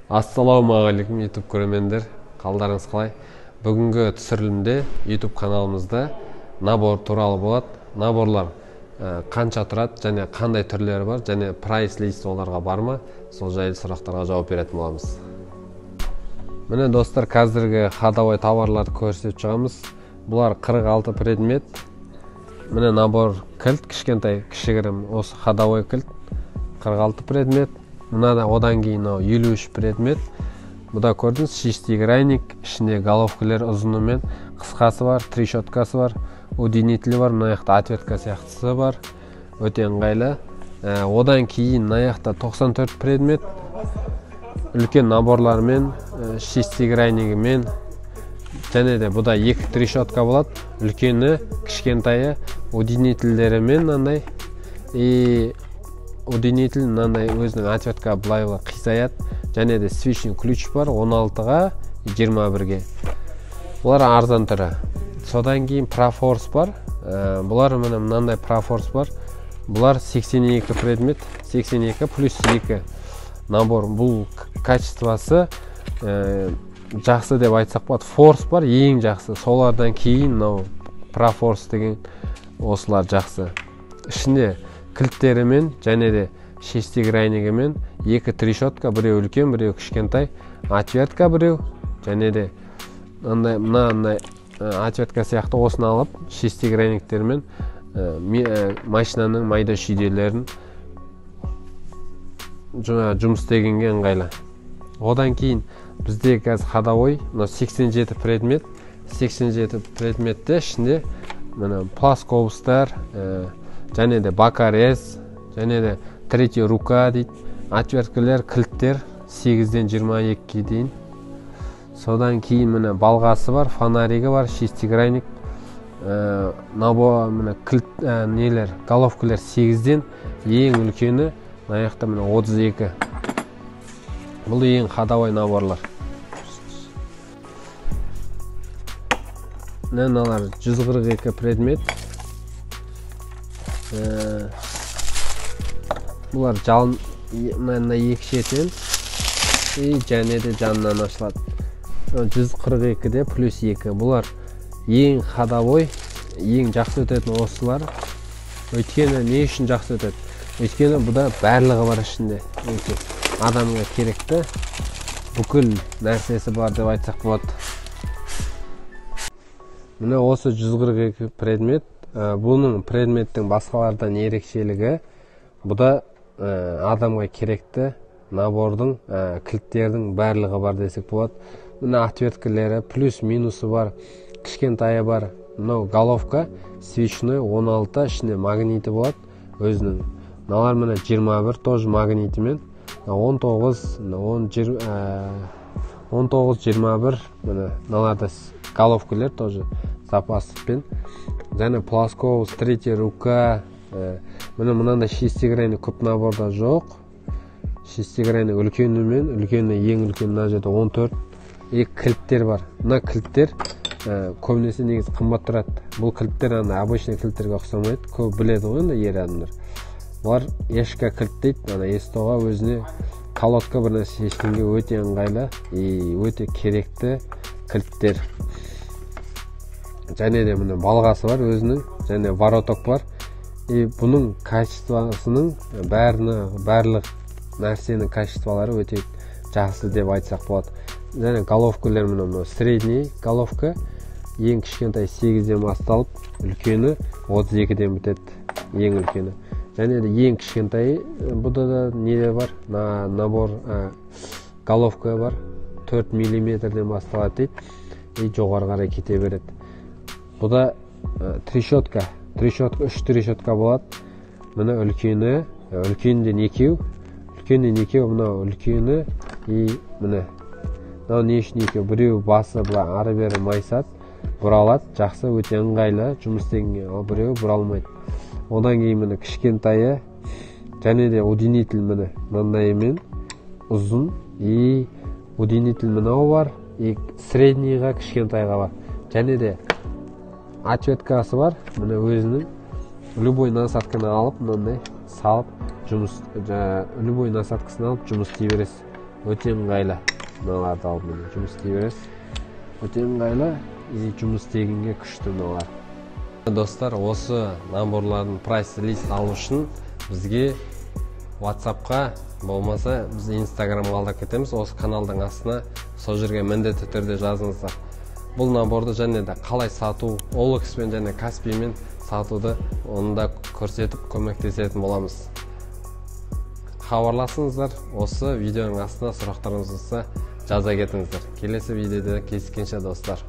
Ассалаумағалейкум, YouTube көрермендер, қалдарыңыз қалай? Бүгінгі түсірілімде YouTube каналымызда набор туралы болады. Наборлар қанша тұрады және қандай түрлері бар және прайс-лист оларға бар ма? Сол жайлы сұрақтарға жауап беретін боламыз. Міне достар, қазіргі ходовой товарларды көрсетіп шығамыз. Бұлар 46 предмет. Міне набор кілт, кішкентай, кішігірім осы ходовой кілт 46 предмет. Мына да одан кейін мынау 53 предмет. Бұда көрдіңіз, шестигранник, ішінде головкалар ұзынымен, қысқасы бар, трещоткасы бар, удлинителі бар, мына жақта отвертка сияқтысы бар. Өте ыңғайлы. Одан кейін мына жақта 94 предмет. Үлкен наборлармен, шестиграннигімен, және де бұда екі трещотка болады. Үлкені, кішкентайы, удлинительдерімен мынандай. И удлинитель мынандай өзінің отвертка былай былай қисаяды. Және де свечный ключ бар 16-ға 21-ге. Бұлар арзан түрі. Содан кейін Proforce бар. Бұлар міне мынандай Proforce бар. Бұлар 82 предмет, 82 плюс 2 набор. Бұл качествосы жақсы деп айтсақ болады. Force бар, ең жақсы. Солардан кейін мынау Proforce деген осылар жақсы. Ішінде кілттерімен және де шестиграннигімен екі трещотка, біреу үлкен, біреу кішкентай, отвертка біреу, және де мынандай отвертка сияқты осыны алып шестигранниктермен машинаның майда шүйделерін жұмыс істегенге ыңғайлы. Одан кейін бізде қазір ходовой мынау 87 предмет. 87 предметте ішінде міне плоскогубцтар, және де бакарез, және де третья рука дейді, отверткалер, кілттер 8-ден 22-ге дейін. Содан кейін міне балғасы бар, фонаригі бар, шестигранник, набор, міне кілт, нелер, головкалар 8-ден, ең үлкені мына жақта міне 32. Бұл ең ходовой наборлар. Міне мыналар 142 предмет. Бұлар жалын мына екі шетінен и және де жанынан ашылады. 142-де плюс 2. Бұлар ең ходовой, ең жақсы өтетін осылар. Өйткені не үшін жақсы өтеді? Өйткені бұда барлығы бар ішінде. Өте адамға керекті бүкіл нәрсесі бар деп айтсақ болады. Міне осы 142 предмет. Бұның предметтің басқалардан ерекшелігі, бұда адамға керекті набордың, кілттердің барлығы бар десек болады. Міне отверткалері, плюс минусы бар, кішкентайы бар. Мынау головка свечной 16, ішінде магниті болады өзінің. Мыналар міне 21, тоже магнитімен. 19, 19, 21, міне мыналарда головкалар тоже запаспен. Және плоскогубц, третья рука. Міне мынандай шестигранник көп наборда жоқ. Шестигранник үлкенімен, үлкені ең үлкен мына жерде 14. Екі кілттер бар. Мына кілттер көбінесе негізі қымбат тұрады. Бұл кілттер ана обычный кілттерге ұқсамайды. Көп біледі ғой енді ер адамдар. Бұлар ешка кілт дейді. Ана СТО-ға өзіне колодка бір нәрсе шешкенге өте ыңғайлы и өте керекті кілттер. Және де міне балғасы бар өзінің, және вороток бар. И бұның качествосының барлық нәрсенің качестволары өте жақсы деп айтсақ болады. Және головкалар міне мынау средний головка, ең кішкентай 8-ден басталып, үлкені 32-ден бітеді, ең үлкені. Және де ең кішкентайы бұда да неде бар, набор головка бар, 4 миллиметрден басталады дейді, и жоғары қарай кете береді. Бұда трещотка, трещотка, 3 трещотка болады. Міне үлкені, үлкенінен екеу, үлкенінен екеу, мынау үлкені и міне. Мынау не үшін екеу? Біреу басы былай ары бері майысады, бұралады, жақсы, өте ыңғайлы жұмыс істегенге, ал біреуі бұралмайды. Одан кейін міне кішкентайы, және де удлинитель міне мынандайымен ұзын, и удлинитель мынау бар, и среднийға, кішкентайға бар. Және де отверткасы бар, міне өзінің любой насадканы алып, мынандай салып, жұмыс, любой насадкасын алып жұмыс істей бересіз. Өте ыңғайлы. Мыналарды алып міне жұмыс істей бересіз. Өте ыңғайлы и жұмыс істегенге күшті мыналар. Достар, осы наборлардың прайс лист алу үшін бізге WhatsApp-қа болмаса біз Instagram-ға алдап кетеміз. Осы каналдың астына сол жерге міндетті түрде жазыңыздар. Бұл наборды және де қалай сату, OLX-пен және Kaspi-мен сатуды оны да көрсетіп көмектесетін боламыз. Хабарласыңыздар, осы видеоның астына сұрақтарыңыз болса жаза кетіңіздер. Келесі видеода кездескенше, достар.